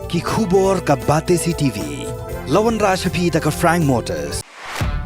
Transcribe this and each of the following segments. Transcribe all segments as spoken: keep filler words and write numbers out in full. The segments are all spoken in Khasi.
Ki khubor ka Batesi T V. La wanrah sha phi da ka Frank Motors.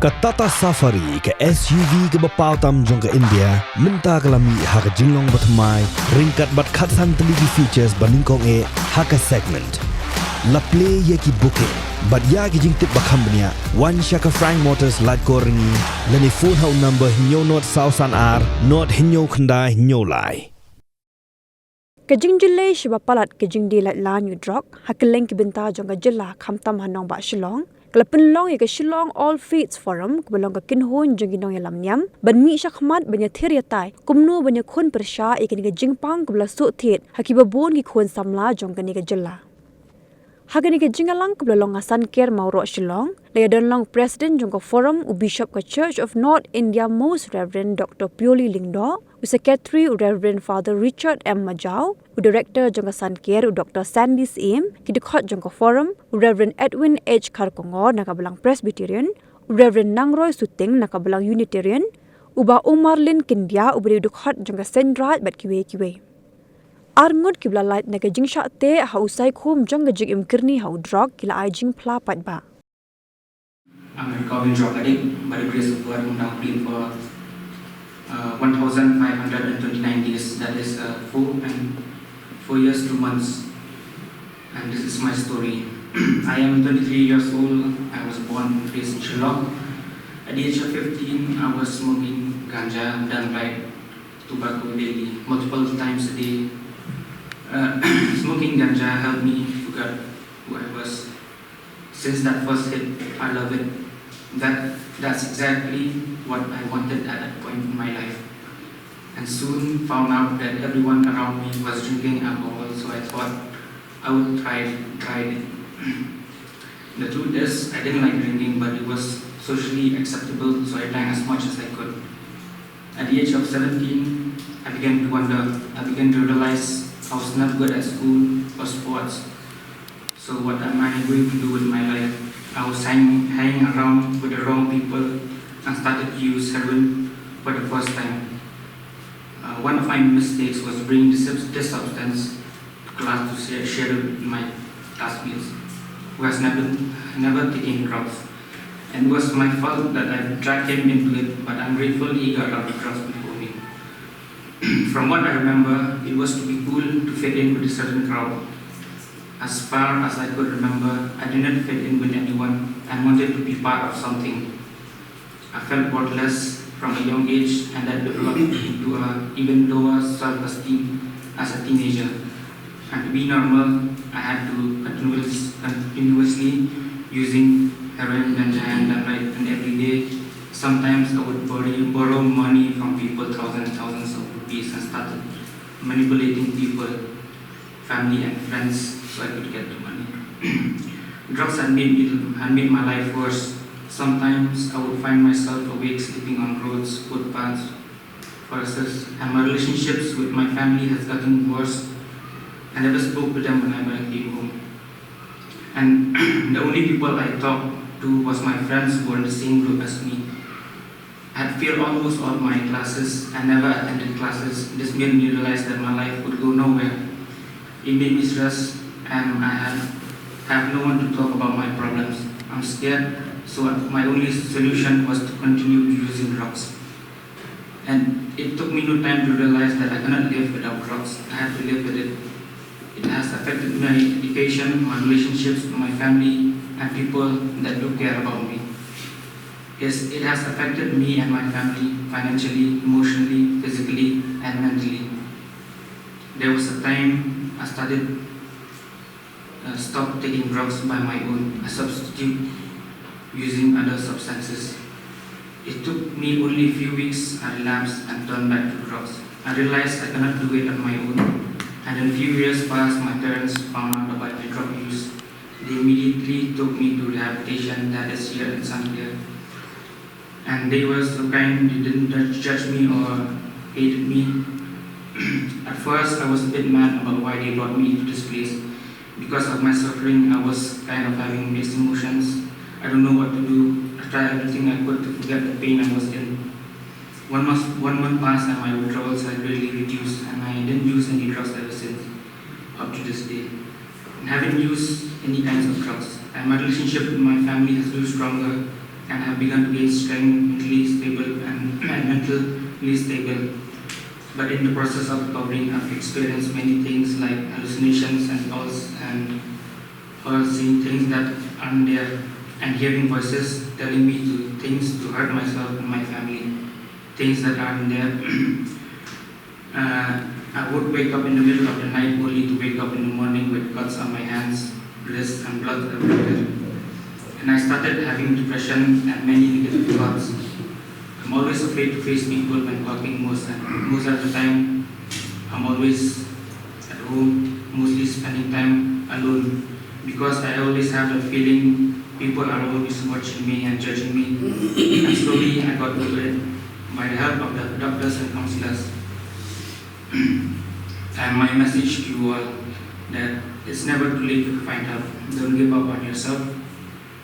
Ka Tata Safari, ka S U V kaba paw tam jong ka India, mynta ka la mih ha ka jinglong bathymmai, ryngkat bad khatsan tylli ki features ba nyngkong eh ha ka segment. La plie ïa ki booking bad ïa ki jingtip ba kham bniah, wan sha ka Frank Motors Laitkor Ryngi, lane phone ha u number hynñiew nod saw san ar nod hynñiew khyndai hynñiew lai. Ka jingjyllei shaba palat ka jingdie lait lan ïa u drok ha kylleng ki bynta jong ka jylla, khamtam ha nongbah Shillong, ka la pynlong ïa ka Shillong All Faiths Forum, kaba long ka kynhun jong ki nongïalam niam, ban mih shakhmat ban ïathir ïatai kumno ban ïakhun pyrshah ïa kane ka jingpang kaba la suk thied ha kiba bun ki khun samla jong kane ka jylla. Ha kane ka jingïalang kaba la long ha Sanker Mawroh Shillong, la ïadon long u President jong ka Forum, u Bishop ka Church of North India, Most Reverend Doctor Pioli Lyngdoh, u Secretary, u Reverend Father Richard M Majaw, u Director jong ka Sanker, u Doctor Sandy Syiem, ki dkhot jong ka Forum, u Reverend Edwin H Kharkongor na ka Balang Presbyterian, u Reverend Nangroy Suting na ka Balang Unitarian, u Bah Umarlin Kyndiah uba dei u dkhot jong ka Seiñraij bad kiwei kiwei. Arngut kiba la lait na ka jingshah teh ha u saikhum jong ka jingim kyrni ha u drok ki la ai jingphla paidbah. I'm a recovering drug addict. By the grace of God, I'm now clean for uh, one thousand five hundred and twenty-nine days. That is uh, four and four years, two months. And this is my story. I am twenty-three years old. I was born and raised in Shillong. At the age of fifteen, I was smoking ganja, done right, tobacco daily, multiple times a day. Uh, smoking ganja helped me forget who I was. Since that first hit, I love it. That that's exactly what I wanted at that point in my life. And soon found out that everyone around me was drinking alcohol, so I thought I would try try it. The truth is, I didn't like drinking, but it was socially acceptable, so I drank as much as I could. At the age of seventeen, I began to wonder. I began to realize I was not good at school or sports. So what am I going to do with my life? I was hanging, hanging around with the wrong people and started to use heroin for the first time. Uh, one of my mistakes was bringing this, this substance to class to share, share it with my classmates who has never, never taken drugs. And it was my fault that I dragged him into it, but I'm grateful he got out of drugs before me. From what I remember, it was to be cool to fit in with a certain crowd. As far as I could remember, I did not fit in with anyone and wanted to be part of something. I felt worthless from a young age, and that developed into a even lower self-esteem as a teenager. And to be normal, I had to continuous, continuously using heroin, ganja, and that right, and every day. Sometimes I would borrow, borrow money from people, thousands, thousands of rupees, and started manipulating people, family and friends, so I could get the money. Drugs had made me, had made my life worse. Sometimes I would find myself awake sleeping on roads, footpaths, forests, and my relationships with my family has gotten worse. I never spoke to them whenever I came home. And the only people I talked to was my friends who were in the same group as me. I had failed almost all my classes and never attended classes. This made me realize that my life would go nowhere. It made me stressed and I had, have no one to talk about my problems. I'm scared, so my only solution was to continue using drugs. And it took me no time to realize that I cannot live without drugs. I had to live with it. It has affected my education, my relationships with my family, and people that do care about me. Yes, it has affected me and my family financially, emotionally, physically, and mentally. There was a time I started uh, stop taking drugs by my own. I substitute using other substances. It took me only a few weeks, I relapsed and turned back to drugs. I realized I cannot do it on my own. And in a few years past, my parents found out about my drug use. They immediately took me to rehabilitation, that is here in Sanglir. And they were so kind, they didn't judge, judge me or hated me. At first, I was a bit mad about why they brought me to this place. Because of my suffering, I was kind of having mixed emotions. I don't know what to do. I tried everything I could to forget the pain I was in. One month, one month passed and my withdrawals had greatly reduced, and I didn't use any drugs ever since, up to this day. And Haven't used any kinds of drugs, and my relationship with my family has grew stronger, and have begun to gain strength, mentally stable, and, and mentally stable. But in the process of recovering, I've experienced many things like hallucinations and thoughts, and or seeing things that aren't there, and hearing voices telling me to things to hurt myself and my family, things that aren't there. Uh, I would wake up in the middle of the night only to wake up in the morning with cuts on my hands, wrists, and blood everywhere. And I started having depression and many negative thoughts. I'm always afraid to face people when talking most, and most of the time, I'm always at home, mostly spending time alone, because I always have the feeling people are always watching me and judging me. And slowly I got over it by the help of the doctors and counselors. And my message to you all, that it's never too late to find help. Don't give up on yourself.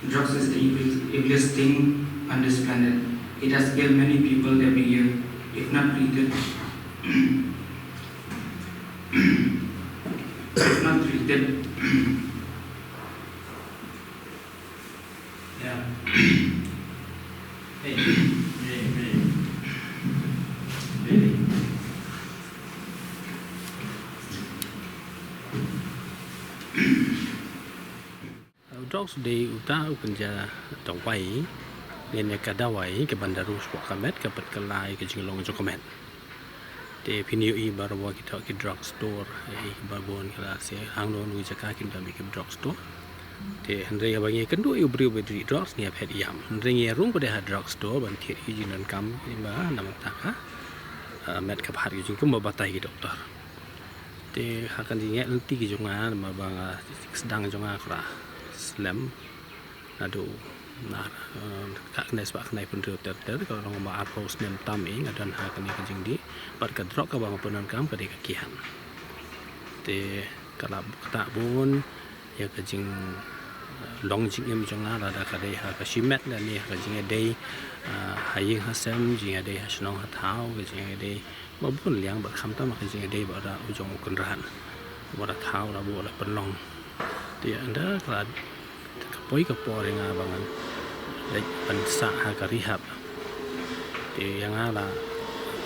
Drugs is the evil, evilest thing on this planet. It has killed many people every year, if not treated. If not treated. Yeah. Hey. Hey, hey. Hey. U drugs u dei uta u kynja dawai, lane ka dawai kaban da rung shapoh ka met, kaban kylla ïa ka jinglong jong ka met. Te phin ïohi baroh ki, ki drug store, eh, kiba bun ki la sah hangno hangno ki jaka kin don ki drug store. Te hynrei haba ngi kynduh ïa u briew ba ri drugs ngi ïa phet ïam. Hynrei ngi ïa rung pat ha drug store ban thied ki jingdonkam kiba namar ka, eh, met ka phad ki jingkynmaw batai ki doktor. Te ha ka jingïaid lynti ki jong nga, namar ba ka sdang jong nga ka la slem naduh na, eh, ka khyndai spah khyndai phew hynriew ter ter, ka long ba arphew snem tam eh nga don ha kane ka jingdih bad ka drug kaba nga pyndonkam ka dei ka kiad. Te ka la ktah bun ïa ka jing, eh, long jingim jong nga, lada ka dei ha ka shimet lane ha ka jingïadei, eh, ha ïing ha sem, jingïadei ha shnong ha thaw, ka jingïadei ba bun liang bad khamtam ka jingïadei bad u jong u kynrad. Bad la thaw la buh la pynlong. Te ynda ka la ka poi ka por ïa nga ba ngan leit ban sah ha ka rehab. Te ïa nga la,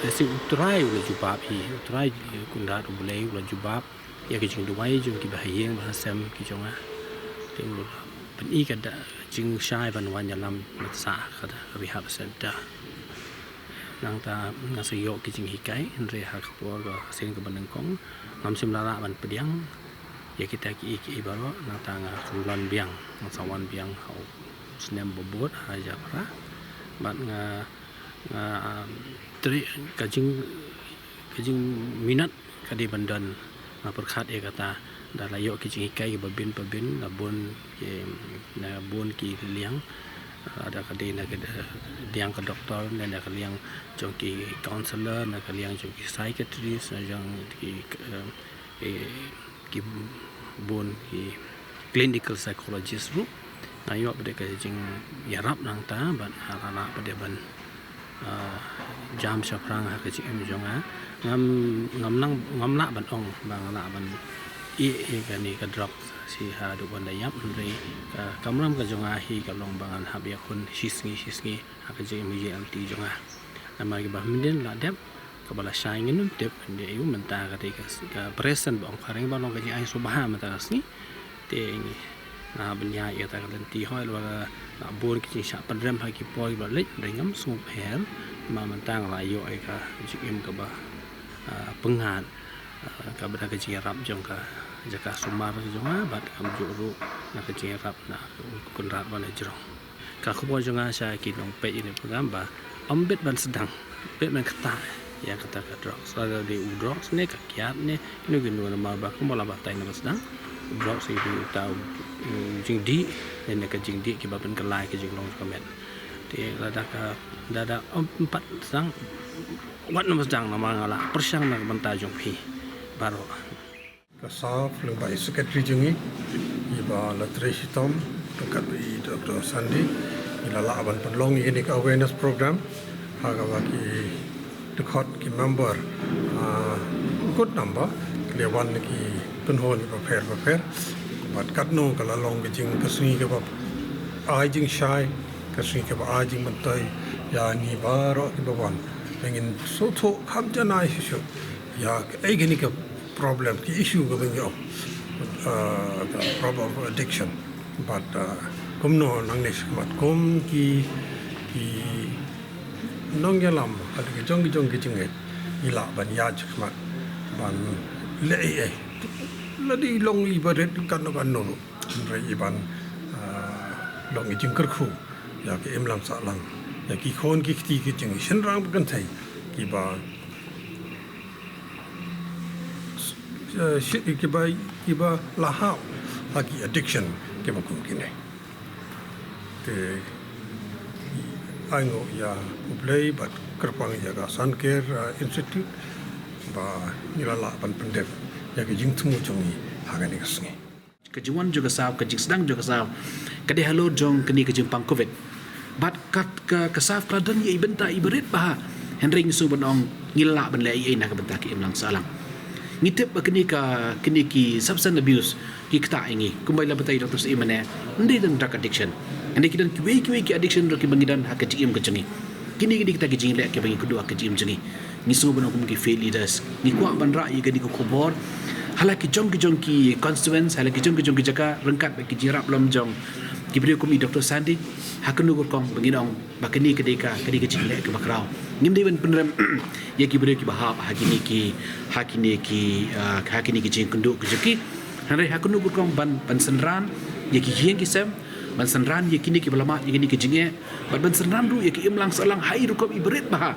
te shi U Trai u la jubab hi, U Trai, eh, u kynrad U Blei u la jubab ïa ka jingduwai jong kiba ha ïing ba ha sem ki jong nga. Te u la pyni ka da jingshai ban wan ïalam ban sah ha ka rehab center. Nangta nga sa ïoh ki jinghikai, hynrei ha ka por ka sien kaba nyngkong ngam shym la lah ban pdiang ïa kita kiei kiei baroh, nangta nga sa wan biang, nga sa wan biang ha u snem ba bud ha Jaipur. Bad nga, nga, um, trei ka jing, ka jingminot ka dei ban don. Nga pyrkhat ïa kata, da la ïoh ki jinghikai kiba bun ba bun, la bun ki, la bun ki liang, lada ka dei na ka liang ka doktor, na ka liang jong ki counselor, na ka liang jong ki psychiatrist, na jong ki, eh, eh, ki bun ki clinical psychologist ruh. Nga ïoh pat ka jingïarap nangta bad nga la lah pat ban, ah, jam shaphrang ha ka jingim jong nga. Ngam, ngam nang, ngam lah ban ong ba nga lah ban ïeh ïa kane ka drug shi haduh ban da ïap, hynrei ka kamram ka jong nga hi ka long ba ngan hap ïakhun shi sngi shi sngi ha ka jingim jong nga. Namar kiba mynta la dep kaba la shai ngin ym tip, hynrei mynta ka dei ka, ka present ba ong phareng ba long ka jingai sngewbha mynta ka sngi. Te ngi, ah, ban ïa ïa ta ka lynti hoi la, la bun ki jingshah pynrem ha ki por ba leit, hynrei ngam sngewpher, ma mynta nga la ïoh ïa ka jingim kaba, ah, pyngngad, ah, kaba da ka jingïarap jong ka jaka sumar jong nga, bad kumjuh ruh na ka jingïarap na u kynrad ba la jrong. Ka khubor jong nga sha ki nongpeit ïa kane ka program ba ym bit ban sdang, bit ban ktah ïa kata ka drugs. Lada dei u drugs ne ka kiad ne kino kino, namar ba kumba la batai na ba sdang, u drugs hi dei uta u, u jingdih ne, ne ka jingdih kiba pynkylla ïa ka jinglong ka met. Te lada ka, lada ym pat sdang, wat na ba sdang, namar nga la pyrshang na ka bynta jong phi baroh. Ka sap lyngba i secretary jong ngi, iba la trei shitom ryngkat bad i Doctor Sandy, i la lah ban pynlong ïa kane ka awareness program ha kaba ki dkhot ki member, ah, good number, ki la wan na ki kynhun kiba pher ba pher. Bad katno ka la long ka jing ka sngi kaba ai jingshai, ka sngi kaba ai jingmyntoi ïa ngi baroh kiba wan. Ngin sngewthuh kham janai shuh shuh ïa kaei kane ka problem, ka issue kaba ngi ong, uh, ka problem of addiction. Bad, uh, kumno nangne shakhmat kum ki, ki nongïalam ha ki jong ki jong ki jingngeit, ngi lah ban ïaid shakhmat ban leh ei ei. Lada i long iba rit katno katno ruh, hynrei i ban, ah, long i jingkyrkhu ïa ka imlang sahlang, ïa ki khun ki kti ki jingshynrang ba kynthei kiba, eh, shi-, kiba, kiba la hap ha ki addiction kiba kum kine. Te ai nguh ïa U Blei bad kyrpang ïa ka Sun Care, uh, Institute ba ngi la lah ban pyndep ïa ka jingthmu jong ngi ha kane ka sngi. Ka jingwan jong ka SAFE, ka jingsdang jong ka SAFE ka dei halor jong kane ka jingpang covid. Bad kat ka, ka SAFE ka la don ïa i bynta iba rit bha. Hynrei ngi sngew ban ong ngi la lah ban leh ei ei na ka bynta ka imlang sahlang. Ngi tip ba kine ka, kine ki substance abuse ki ktah ïa ngi. Kumba la batai Doctor Syiem mynne, ym dei tang drug addiction. Hynrei ki don kiwei kiwei ki addiction ruh kiba ngi don ha ka jingim ka jong ngi. Kine ki dei kita ki jingleh kiba ngi kynduh ha ka jingim jong ngi. Ngi sngew ban ong kum ki failed leaders. Ngi kwah ban rah ïa kane ka khubor ha la ki jong ki jong ki constituents, ha la ki jong ki jong ki jaka, ryngkat bad ki jingïarap lem jong ki briew kum i Doctor Sandy. Ha kano ka rukom ba ngin ong ba kane ka dei ka, ka dei ka jingleh kaba khraw. Ngim dei ban pynrem ïa ki briew kiba hap ha kine ki, ha kine ki, ah, ha kine ki jingkynduh ki jong ki. Hynrei ha kano ka rukom ban, ban synran ïa ki ïing ki sem, ban synran ïa kine kiba la mad ïa kine ki jingeh, bad ban synran ruh ïa ki imlang sahlang ha i rukom iba rit bha.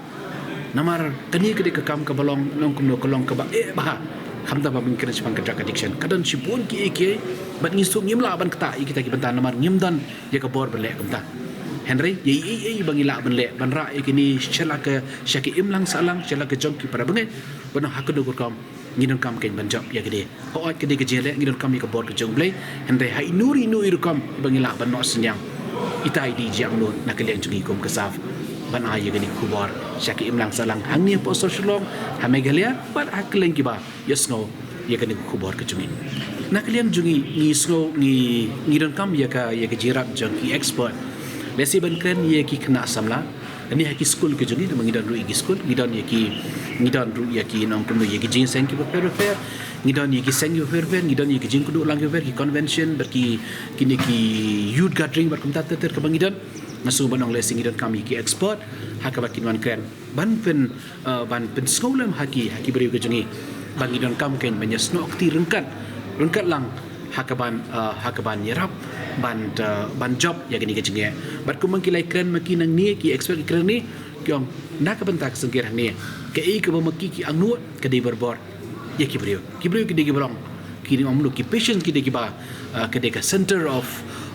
Namar kane ka dei ka kam kaba long, long kumno, ka long kaba eh bha. Khamtam ba ngin kren shaphang ka drug addiction, ka don shibun kiei kiei, bad ngi sngew ngim lah ban ktah ïa kita ki bynta namar ngim don ïa ka bor ban leh kumta. Hynrei ïa ei ei ba ngi lah ban leh ban rah ïa kine sha la ka, sha ka imlang sahlang, sha la ka jong ki para bangeit, ban ong ha kano ka rukom ngi donkam kein ban jop ïa kane. Hooid ka dei ka jingleh, ngi donkam ïa ka bor ka jong U Blei. Hynrei ha ino ino i rukom ba ngi lah ban noh synñiang, ita i dei jingangnud na ka liang jong ngi kum ka SAFE ban ai ïa kane ka khubor sha ka imlang sahlang hangne hapoh sor Shillong, ha Meghalaya bad ha kylleng kiba ïohsngew ïa kane ka khubor ka jong ngi. Na ka liang jong ngi, ngi sngew ngi, ngi donkam ïa ka, ïa ka jingïarap jong ki expert. Lehse ban kren ïa ki khynnah samla, kane ha ki skul ki jong ngi, namar ngi don ruh ïa ki skul, ngi don ïa ki, ngi don ruh ïa ki nongkynduh ïa ki jingseng kiba pher pher, ngi don ïa ki seng kiba pher pher, ngi don ïa ki jingkynduh lang kiba pher, ki convention bad ki, kine ki youth gathering bad kumta ter ter kaba ngi don. Nga sngew ban ong lehse ngi donkam ïa ki expert ha kaba kin wan kren ban pyn, eh, ban pynsngew lem ha ki, ha ki briew ki jong ngi ba ngi donkam kein ban ïasnoh kti ryngkat, ryngkat lang ha kaban, eh, ha kaban ïarap ban, eh, ban jop ïa kane ka jingeh. Bad kumba ki la ïakren ma ki nangne, ki expert ki kren ne, ki ong na ka bynta ka seng ker hangne, kaei kaba ma ki ki angnud ka dei barabor ïa ki briew. Ki briew ki dei kiba long, ki dei ong mano, ki patient ki dei kiba, ah, ki dei ka center of,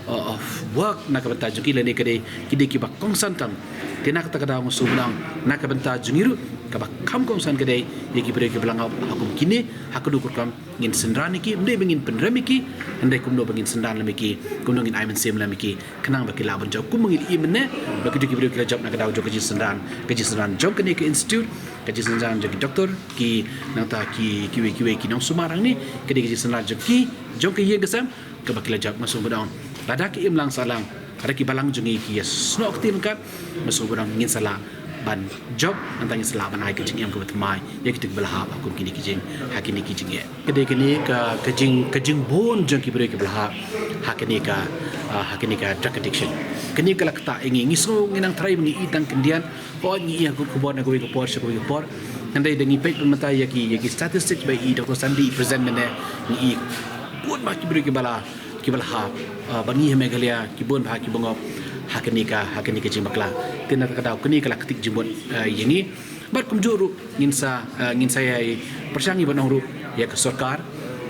ah, of work na ka bynta jong ki, lane ki dei, ki dei kiba kongsan tam. Te na kata ka daw nga sngew ban ong na ka bynta jong ngi ruh kaba kham kongsan ka dei ïa ki briew kiba la ngop ha kum kine, ha kano ka rukom ngin synran ïa ki, ym dei ba ngin pynrem ïa ki, hynrei kumno ba ngin synran lem ïa ki, kumno ngin ai mynsiem lem ïa ki, khnang ba ki lah ban jop. Kumba ngi ïohi mynne ba ki dei ki briew ki la jop na ka daw jong ka jingsynran, ka jingsynran jong kane ka institute, ka jingsynran jong ki doktor, ki nangta ki, kiwei kiwei ki nongsumar hangne, ka dei ka jingsynran jong ki, jong ka ïing ka sem kaba ki la jop. Nga sngew ban ong lada ka imlang sahlang, lada ki balang jong ngi ki ïasnoh kti ryngkat, nga sngew ban ong ngin sa lah ban jop, nangta ngin sa lah ban ai ka jingim kaba thymmai ïa kito kiba la hap ha kum kine ki jing, ha kine ki jingeh. Ka dei kane ka, ka jing, ka jingbun jong ki briew kiba la hap ha kane ka, ah, ha kane ka drug addiction. Kane ka la ktah ïa ngi, ngi sngew ngi nang tharai ba ngi ïohi tang khyndiat, hooid ngi ïohi ha ka khubor na kawei ka por sha kawei ka por. Hynrei da ngi peit ban mynta ïa ki, ïa ki statistics ba i Doctor Sandy i present mynne, ngi ïohi bun bha ki briew kiba la, kiba la hap, ah, bad ngi ha Meghalaya ki bun bha kiba ngop ha kane ka, ha kane ka jingbakla. Te na kata ka daw kane ka la ktik jingmut, ah, ïa ngi. Bad kumjuh ruh ngin sa, eh, ngin sa ïai pyrshang ïa ban ong ruh ïa ka sorkar,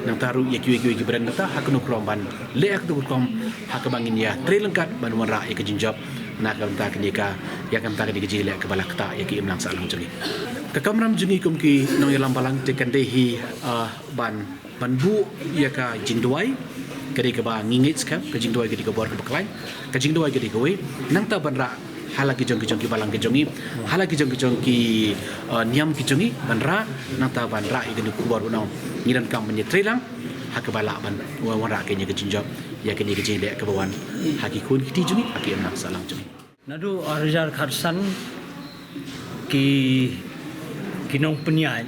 nangta ruh ïa kiwei kiwei ki briew nangta ha kano ka rukom ban leh ha kano ka rukom ha kaba ngin ïatrei ryngkat ban wanrah ïa ka jingjop na ka bynta kane ka, ïa ka bynta kane ka jingleh kaba la ktah ïa ka imlang sahlang jong ngi. Ka kamram jong ngi kum ki nongïalam balang te kan dei hi, eh, ban ban buh ïa ka jingduwai, ka dei kaba ngi ngeit skhem, ka jingduwai ka dei ka bor kaba khlaiñ, ka jingduwai ka dei kawei, nangta ban rah ha la ki jong ki jong ki balang ki jong ngi, ha la ki jong ki jong ki, eh, niam ki jong ngi, ban rah, nangta ban rah ïa kane ka khubor ban ong ngi donkam ban ïatrei lang kaba lah ban wanrah kane ka jingjop ïa kane ka jingdih kaba wan ha ki khun ki kti jong ngi, ha ki imlang sahlang jong ngi. Naduh ar hajar khatsan ki, ki nongpynïaid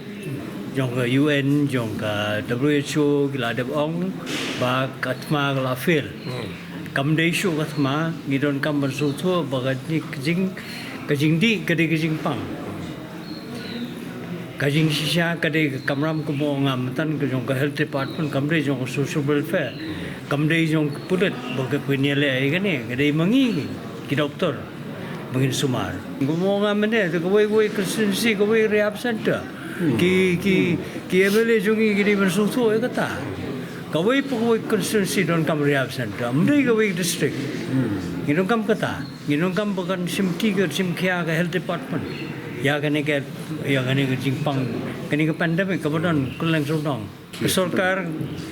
jong ka U N, jong ka W H O ki la dep ong ba ka thma ka la fail. Kam dei shuh ka thma, ngi donkam ban sngewthuh ba ka jing, ka jingdih ka dei ka jingpang. Ka jingshisha ka dei ka kamram, kumba ong nga mynta, ka jong ka health department, kam dei jong ka social welfare, kam dei jong ka pulit ba ka pynïaleh ïa kane, ka dei ma ngi ki doktor ba ngin sumar. Kumba ong nga mynne, te kawei kawei constituency, kawei rehab center. Ki, ki, ki M L A jong ngi ki dei ban sngewthuh ïa kata. Kawei pa kawei constituency donkam rehab center, ym dei kawei district. Ngi donkam kata. Ngi donkam ba kan shim ti, kan shim khia ka health department ïa kane ka, ïa kane ka jingpang, kane ka pandemic kaba don kylleng sawdong. Ka sorkar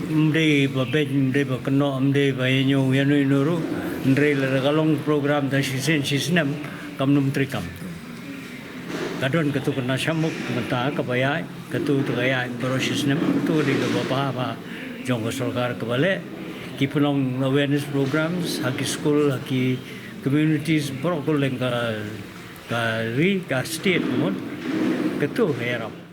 ym dei ba beiñ, ym dei ba kynnoh, ym dei ba ïa ñiew ïa no ïa no ruh, hynrei lada ka long program tang shisien shisnem, kam nym treikam. Ka don katu ka na shamuk mynta kaba ïaid, katu te ka ïaid baroh shisnem, katu ka dei kaba bha bha jong ka sorkar kaba leh. Ki pynlong awareness programs ha ki school, ha ki communities baroh kylleng ka, ka ri, ka state, kumno. Katu ka ïarap.